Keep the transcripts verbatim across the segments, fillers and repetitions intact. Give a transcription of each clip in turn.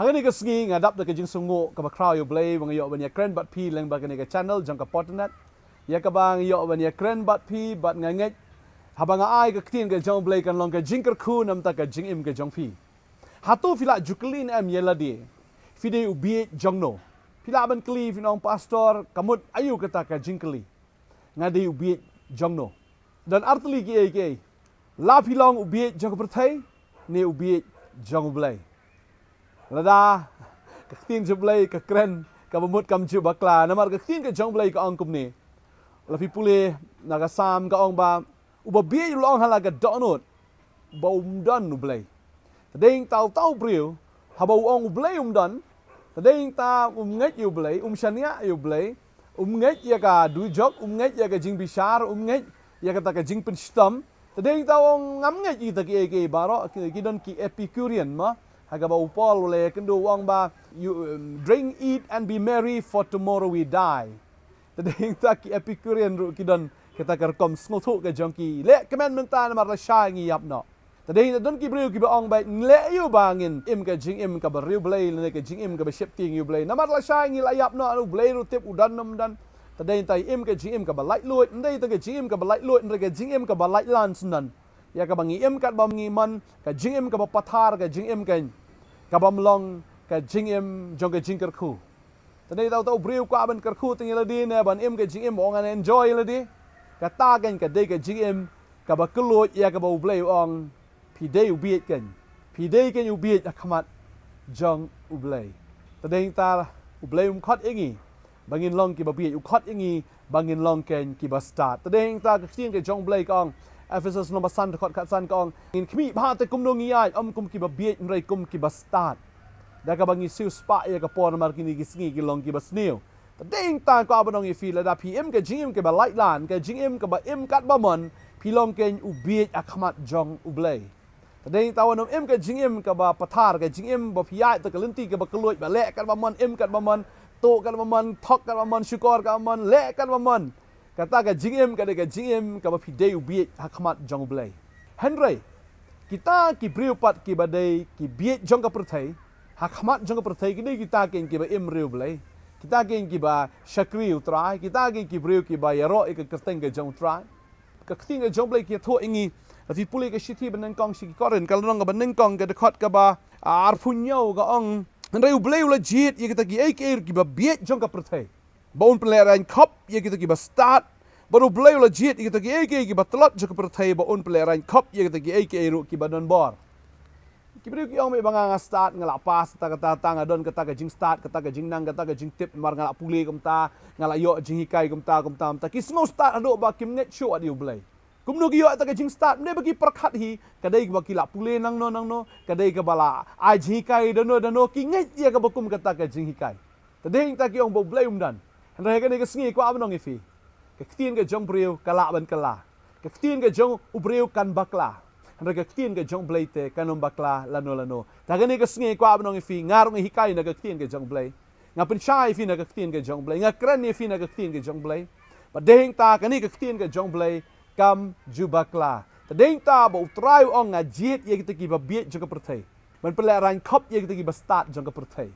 Ha kane ka sngi nga dap da ka jingsngew kaba khraw ïa U Blei ba nga ïoh ban ïakren bad phi lyngba kane ka channel jong ka Potternet. Ïa kaba nga ïoh ban ïakren bad phi bad nga ngeit haba nga ai ka ktien ka jong U Blei kan long ka jingkyrkhu namar ka jingim ka jong phi. Hato phi lah ju kylli ne em ïa lade, phi dei u bieit jongno? Phi lah ban kylli, phin ong, Pastor, ka mut aïu kata ka jingkylli? Nga dei u bieit jongno? Don artylli kiei kiei. La phi long u bieit jong ka pyrthei ne u bieit jong U Blei. Lada ka ktien jong U Blei ka kren kaba mut kam ju bakla, namar ka ktien ka jong U Blei ka ong kumne. La phi pule na ka Salm ka ong ba, uba bieit u la ong ha la ka dohnud ba um don U Blei. Te dei ta uta u briew, haba u ong U Blei um don, te dei ta um ngeit ïa U Blei, um shaniah ïa U Blei, um ngeit ïa ka dujok, um ngeit ïa ka jingbishar, um ngeit ïa kata ka jingpynshitom. Te dei ta u ong ngam ngeit ïa kita kiei kiei baroh, ki, ki don ki Epicurean mo. Ha kaba u Paul u la ïakynduh u ong ba, you, um, drink, eat and be merry, for tomorrow we die. Te dei ta ki Epicurean ruh ki don kata ka rukom sngewthuh ka jong ki. Leh kmen mynta namar lashai ngi ïap noh. Te dei ta don ki briew kiba ong ba, ngi leh ïa u ba ngin im ka jingim kaba riewblei lane ka jingim kaba sheptieng ïa U Blei. Namar lashai ngi la ïap noh, U Blei ruh tip u don ne um don. Te dei ta im ka jingim kaba laitluid, ym dei ta ka jingim kaba laitluid, hynrei ka jingim kaba laitlan syndon. Ïa kaba ngi im katba ngi mon, ka jingim kaba pathar, ka jingim ka, kaba ym long ka jingim jong ka jingkyrkhu. Te dei ta uta u briew kwah ban kyrkhu tang ïa lade ne ban im ka jingim ba u ngan enjoy ïa lade. Kata kein ka dei ka jingim kaba kylluid ïa kaba U Blei u ong, phi dei u bieit kein. Phi dei kein u bieit ha khmat jong U Blei. Te dei ta U Blei um khot ïa ngi ba ngin long kiba bieit, u khot ïa ngi ba ngin long kein kiba stad. Te dei ta ka ktien ka jong U Blei ka ong, Ephesos lynnong ba san dkhot khatsan ka ong, ngin khmih bha te kumno ngi ïaid, ym kum kiba bieit hynrei kum kiba stad. Da kaba ngi siewspah ïa ka por namar kine ki sngi ki long kiba sniew. Te dei ta kwah ban ong ïa phi, lada phi im ka jingim kaba laitlan, ka jingim kaba im katba mon, phi long kein u bieit ha khmat jong U Blei. Te dei ta wat nym im ka jingim kaba pathar, ka jingim ba phi ïaid ta ka lynti kaba kylluid, ba leh katba mon, im katba mon, tuh katba mon, thok katba mon, shukor katba mon, leh katba mon. Kata ka jingim ka dei ka jingim kaba phi dei u bieit ha khmat jong U Blei. Hynrei kita ki briew pat kiba dei ki bieit jong ka pyrthei, ha khmat jong ka pyrthei ki dei kita kein kiba im riewblei. Kita kein kiba shakri U Trai, kita kein ki briew kiba ïaroh ïa ka kyrteng ka jong U Trai. Ka ktien ka jong U Blei ka ïathuh ïa ngi, lada phi pule ka shithi ba nyngkong sha ki Korinth, ka lynnong kaba nyngkong, ka dkhot kaba arphew hynñiew, ka ong, hynrei U Blei u la jied ïa kita kiei kiei ruh kiba bieit jong ka pyrthei, ba un pynlehraiñ khop ïa kita kiba stad. Bad U Blei u la jied ïa kita kiei kiei kiba tlot jong ka pyrthei, ba un pynlehraiñ khop ïa kita kiei kiei ruh kiba don bor. Ki briew ki ong, me ba nga, nga stad, nga la pass kata kata, nga don kata ka jingstad, kata ka jingnang, kata ka jingtip, namar nga la pule kumta, nga la ïoh jinghikai kumta kumta kumta. Ki sngew stad haduh ba kim ngeit shuh ïa U Blei. Kumno ki ïoh kata ka jingstad? Ym dei ba ki pyrkhat hi, ka dei ba ki la pule nangno nangno, ka dei kaba la ai jinghikai dano dano, ki ngeit ïa kaba kum kata ka jinghikai. Te dei ta ki ong ba U Blei um don. Hynrei ha kane ka sngi kwah ban ong ïa phi, ka ktien ka jong u briew ka lah ban kylla. Ka ktien ka jong u briew kan bakla. Hynrei ka ktien ka jong U Blei te kan ym bakla lano lano. Te ha kane ka sngi kwah ban ong ïa phi, nga ruh nga hikai na ka ktien ka jong U Blei. Nga pynshai ïa phi na ka ktien ka jong U Blei. Nga kren ïa phi na ka ktien ka jong U Blei. Ba dei ta kane ka ktien ka jong U Blei kam ju bakla. Te dei ta ba U Trai u ong, nga jied ïa kita kiba bieit jong ka pyrthei, ban pynlehraiñ khop ïa kita kiba stad jong ka pyrthei.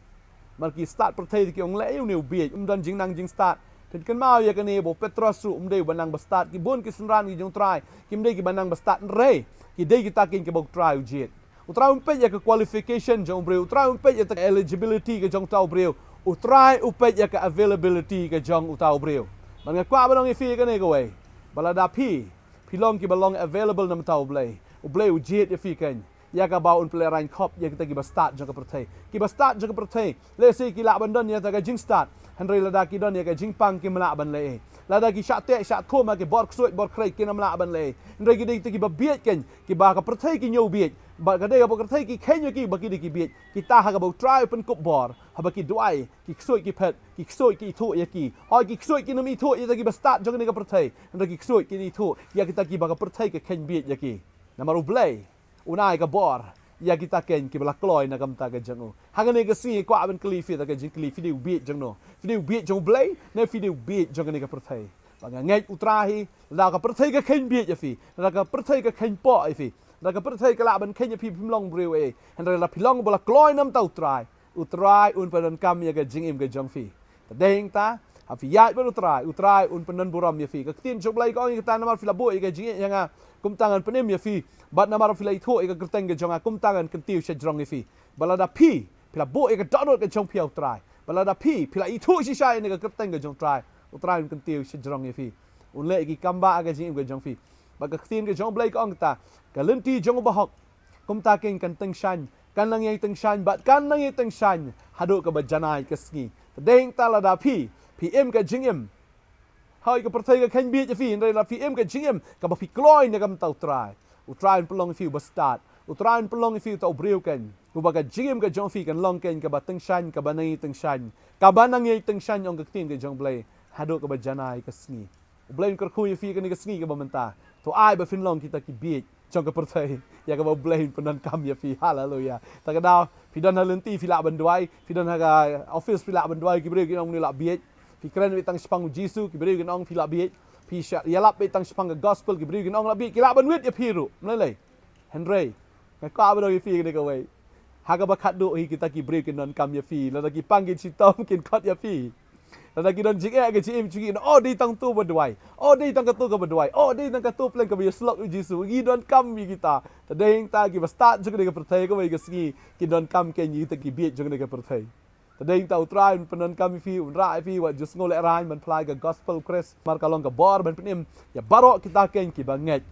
Namar ki stad pyrthei te ki ong, leh ïa une u bieit, um don jingnang jingstad. Phin kynmaw ïa kane ba u Petros ruh um dei uba nang ba stad, ki bun ki synran ki jong U Trai kim dei kiba nang ba stad, hynrei ki dei kita kein kiba U Trai u jied. U Trai um peit ïa ka qualification jong u briew, U Trai um peit ïa ka eligibility ka jong uta u briew. U Trai u peit ïa ka availability ka jong uta u briew. Bad nga kwah ban ong ïa phi ïa kane kawei, ba lada phi, phi long kiba long available na bynta U Blei, U Blei u jied ïa phi kein ïa kaba un pynlehraiñ khop ïa kita kiba stad jong ka pyrthei. Kiba stad jong ka pyrthei, lehse ki lah ban don ïa kata ka jingstad, hynrei lada ki don ïa ka jingpang kim lah ban leh ei. Lada ki shah teh shah thum ha ki bor ksuid bor khrei, kim lah ban leh ei. Hynrei ki dei kita kiba bieit kein, kiba ka pyrthei ki ñiew bieit, ba ka dei kaba ka pyrthei ki kheiñ ïa ki ba ki dei ki bieit. Kita ha kaba U Trai u pynkup bor, haba ki duwai, ki ksuid ki phet, ki ksuid ki ithuh ïa ki. Hooid, ki ksuid kin ym ithuh ïa kita kiba stad jong kane ka pyrthei, hynrei ki ksuid kin ithuh ïa kita kiba ka pyrthei ka kheiñ bieit ïa ki. Namar U Blei un ai ka bor ïa kita kein kiba la kloi na ka bynta ka jong u. Ha kane ka sngi kwah ban kylli phi da ka jingkylli, phi dei u bieit jongno? Phi dei u bieit jong U Blei ne phi dei u bieit jong kane ka pyrthei? Ba nga ngeit U Trai hi, lada ka pyrthei ka kheiñ bieit ïa phi, lada ka pyrthei ka kheiñ poh ïa phi, lada ka pyrthei ka lah ban kheiñ ïa phi, phim long briew ei. Hynrei lada phi long ba la kloi na ka bynta U Trai, U Trai un pyndonkam ïa ka jingim ka jong phi. Te dei hangta, ha phi ïaid bad U Trai, U Trai un pyndon burom ïa phi. Ka ktien jong U Blei ka ong ïa kata, namar phi la buh ïa ka jingïeit ha nga, kumta ngan pynim ïa phi. Bad namar phi la ithuh ïa ka kyrteng ka jong nga, kumta ngan kyntiew shajrong ïa phi. Bad lada phi, phi la buh ïa ka dohnud ka jong phi ha U Trai. Bad lada phi, phi la ithuh shisha ïa ka kyrteng ka jong U Trai, U Trai un kyntiew shajrong ïa phi. Un leh ïa ki kam ba ha ka jingim ka jong phi. Bad ka ktien ka jong U Blei ka ong kata, ka lynti jong u bahok, kumta keiñ kan tyngshaiñ, kan nang ïai tyngshaiñ, bad kan nang ïai tyngshaiñ haduh kaba janai ka sngi. Te dei hangta, lada phi, phi im ka jingim, hooid, ka pyrthei ka kheiñ bieit ïa phi, hynrei lada phi im ka jingim kaba phi kloi na ka bynta U Trai, U Trai un pynlong ïa phi uba stad, U Trai un pynlong ïa phi uta u briew keiñ, uba ka jingim ka jong phi kan long keiñ kaba tyngshaiñ, kaba nang ïai tyngshaiñ, kaba nang ïai tyngshaiñ, ong ka ktien ka jong U Blei, haduh kaba janai ka sngi. U Blei un kyrkhu ïa phi kane ka sngi kaba mynta. To ai ba phin long kita ki bieit jong ka pyrthei, ïa kaba U Blei un pyndonkam ïa phi. Haleluya. Ta ka daw phi don ha lynti phi lah ban duwai, phi don ha ka office phi lah ban duwai, ki briew kin ong, une u lah bieit. Phi kren beit tang shaphang U Jisu, ki briew kin ong phi lah bieit. Phi sha-, ïalap beit tang shaphang ka gospel, ki briew kin ong lah bieit, ki lah ban wit ïa phi ruh. Mlei lei. Hynrei nga kwah ban ong ïa phi kane kawei. Ha kaba khatduh hi kita ki briew kin donkam ïa phi. Lada ki pang kin shitom kin khot ïa phi. Lada ki don jingeh ha ka jingim jong ki, oh, dei tang uto ba duwai. Oh, dei tang kato kaba duwai. Oh, dei tang kato pleng kaba ïasyllok ïa U Jisu. Ngi donkam ïa kita. Te dei hangta, kiba stad jong kane ka pyrthei kawei ka sngi kin donkam keiñ ïa kita ki bieit jong kane ka pyrthei. Te dei hangta, U Trai un pyndonkam ïa phi, un rah ïa phi, wat ju sngewlehraiñ ban phla ïa ka gospel Khrist, namar ka long ka bor ban pynim ïa baroh kita keiñ kiba ngeit.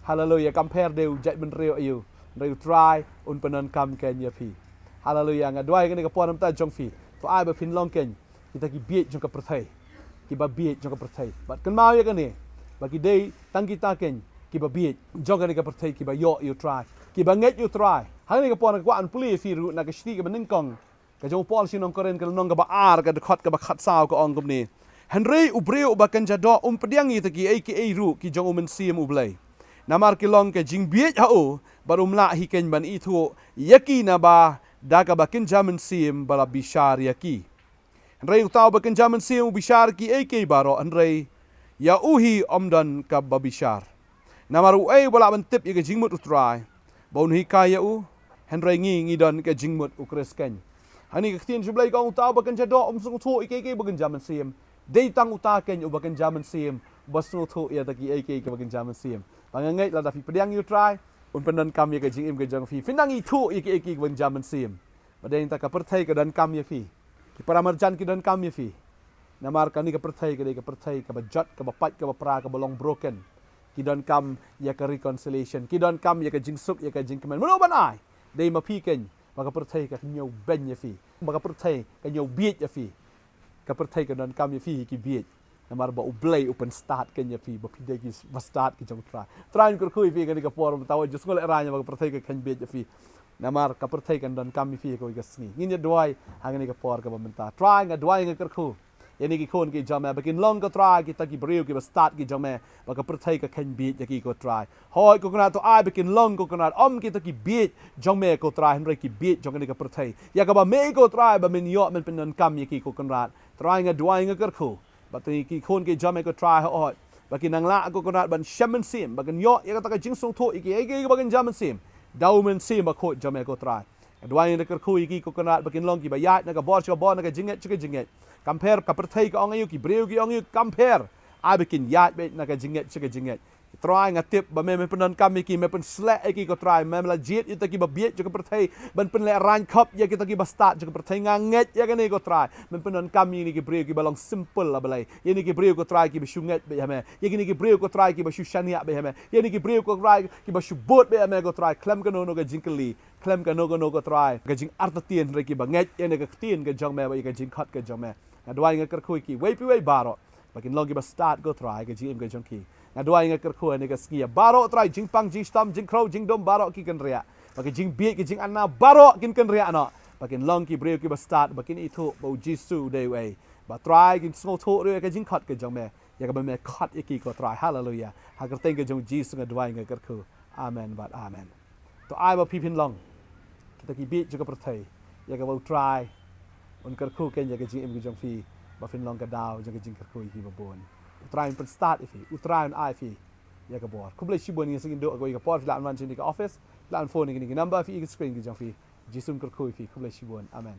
Haleluya. Kam pher dei u jaitbynriew aïu, hynrei U Trai un pyndonkam keiñ ïa phi. Haleluya. Nga duwai kane ka por na ka bynta jong phi. To ai ba phin long keiñ kita ki bieit jong ka pyrthei, kiba bieit jong ka pyrthei. Bad kynmaw ïa kane, ba ki dei tang kita keiñ kiba bieit jong kane ka pyrthei, kiba ïoh ïa U Trai, kiba ngeit ïa U Trai. Ha kane ka por nga kwah ban pule ïa phi ruh na ka shithi kaba nyngkong ka jong u Paul sha ki nong Korinth, ka lynnong kaba ar, ka dkhot kaba khatsaw, ka ong kumne: Hynrei u briew uba kynja doh um pdiang ïa kita kiei kiei ruh ki jong U Mynsiem U Blei, namar ki long ka jingbieit ha u, bad um lah hi keiñ ban ithuh ïa ki, naba da kaba kynja mynsiem ba la bishar ïa ki. Hynrei uta uba kynja mynsiem u bishar kiei kiei baroh, hynrei ïa u hi ym don kaba bishar. Namar uei uba lah ban tip ïa ka jingmut U Trai, ba un hikai ïa u? Hynrei ngi, ngi don ka jingmut U Khrist keiñ. Hangne ka ktien jong U Blei ka ong, uta uba kynja doh um sngewthuh ïa kiei kiei ba kynja mynsiem. Dei tang uta keiñ uba kynja mynsiem uba sngewthuh ïa kita kiei kiei kiba kynja mynsiem. Ba nga ngeit lada phi pdiang ïa U Trai, un pyndonkam ïa ka jingim ka jong phi. Phin nang ithuh ïa kiei kiei kiba kynja mynsiem. Ba dei hangta, ka pyrthei ka donkam ïa phi. Ki para marjan ki donkam ïa phi. Namar kane ka pyrthei ka dei ka pyrthei kaba jot, kaba pait, kaba pra, kaba long broken. Ki donkam ïa ka reconciliation, ki donkam ïa ka jingsuk, ïa ka jingkmen. Mano ban ai? Dei ma phi keiñ, ba ka pyrthei ka ñiew beiñ ïa phi, ba ka pyrthei ka ñiew bieit ïa phi. Ka pyrthei ka donkam ïa phi hi ki bieit. Namar ba U Blei u pynstad keiñ ïa phi, ba phi dei kiba stad ki jong U Trai. Trai un kyrkhu ïa phi kane ka por mynta, wat ju sngewlehraiñ ba ka pyrthei ka kheiñ bieit ïa phi. Namar ka pyrthei kan donkam ïa phi ha kawei ka sngi. Ngin ïa duwai ha kane ka por kaba mynta. Trai, nga duwai, nga kyrkhu ïa kine ki khun ki jong me, ba kin long, ko Trai, kita ki briew kiba stad ki jong me, ba ka pyrthei ka kheiñ bieit ïa ki, ko Trai. Hooid, ko Kynrad, to ai ba kin long, ko Kynrad, ym kita ki bieit jong me, ko Trai, hynrei ki bieit jong kane ka pyrthei ïa kaba me, ko Trai, ba men ïoh, men pyndonkam ïa ki, ko Kynrad. Trai, nga duwai, nga kyrkhu ba kine ki khun ki jong me, ko Trai, hooid, ba kin nang lah, ko Kynrad, ban shem mynsiem, ba kin ïoh ïa kata ka jingsngewthuh ïa kiei kiei kiba kynja mynsiem da U Mynsiem Bakhuid jong me, ko Trai. Nga duwai, nga kyrkhu ïa ki, ko Kynrad, ba kin long kiba ïaid na ka bor sha ka bor, na ka jingngeit sha ka jingngeit. Kam pher ka pyrthei ka ong aïu, ki briew ki ong aïu, kam pher, ai ba kin ïaid beit na ka jingngeit sha ka jingngeit. Trai, nga tip ba me, men pyndonkam ïa ki, me pynsleh ïa ki, ko Trai. Me, me la jied ïa kita kiba bieit jong ka pyrthei ban pynlehraiñ khop ïa kita kiba stad jong ka pyrthei. Nga ngeit ïa kane, ko Trai, men pyndonkam ïa kine ki briew kiba long simple, A Blei. Ïa kine ki briew, ko Trai, kiba shu ngeit beit ha me. Ïa kine ki briew, ko Trai, kiba shu shaniah beit ha me. Ïa kine ki briew, ko Trai, kiba shu bud beit ha me, ko Trai, khlem kano kano ka jingkylli, khlem kano kano, ko Trai, ka jingartatien, hynrei kiba ngeit ïa kane ka ktien ka jong me bad ïa ka jingkhot ka jong me. Nga duwai, nga kyrkhu ïa kiwei pa iwei baroh ba kin long kiba stad, ko Trai, ka jingim ka jong ki. Nga duwai, nga kyrkhu ïa kane ka sngi ïa baroh, Trai, jingpang, jingshitom, jingkhrew, jingdum, baroh ki kynriah. Ba ka jingbieit, ka jinganna, baroh kin kynriah noh. Ba kin long ki briew kiba stad, ba kin ithuh ba U Jisu u dei uei. Ba, Trai, kin sngewthuh ruh ïa ka jingkhot ka jong me, ïa kaba me khot ïa ki, ko Trai. Haleluya. Ha ka kyrteng ka jong U Jisu nga duwai, nga kyrkhu. Amen bad amen. To ai ba phi phin long kita ki bieit jong ka pyrthei, ïa kaba U Trai un kyrkhu keiñ ïa ka jingim ka jong phi, ba phin long ka daw jong ka jingkyrkhu ïa kiba bun. U Trai un pynstad ïa phi, U Trai un ai phi ïa ka bor. Khublei shibun. Ngin sa ïakynduh ha kawei ka por. Phi lah ban wan sha kane ka office, phi lah ban phone ha kine ki number phi ïa ka screen ka jong phi. U Jisu un kyrkhu ïa phi. Khublei shibun. Amen.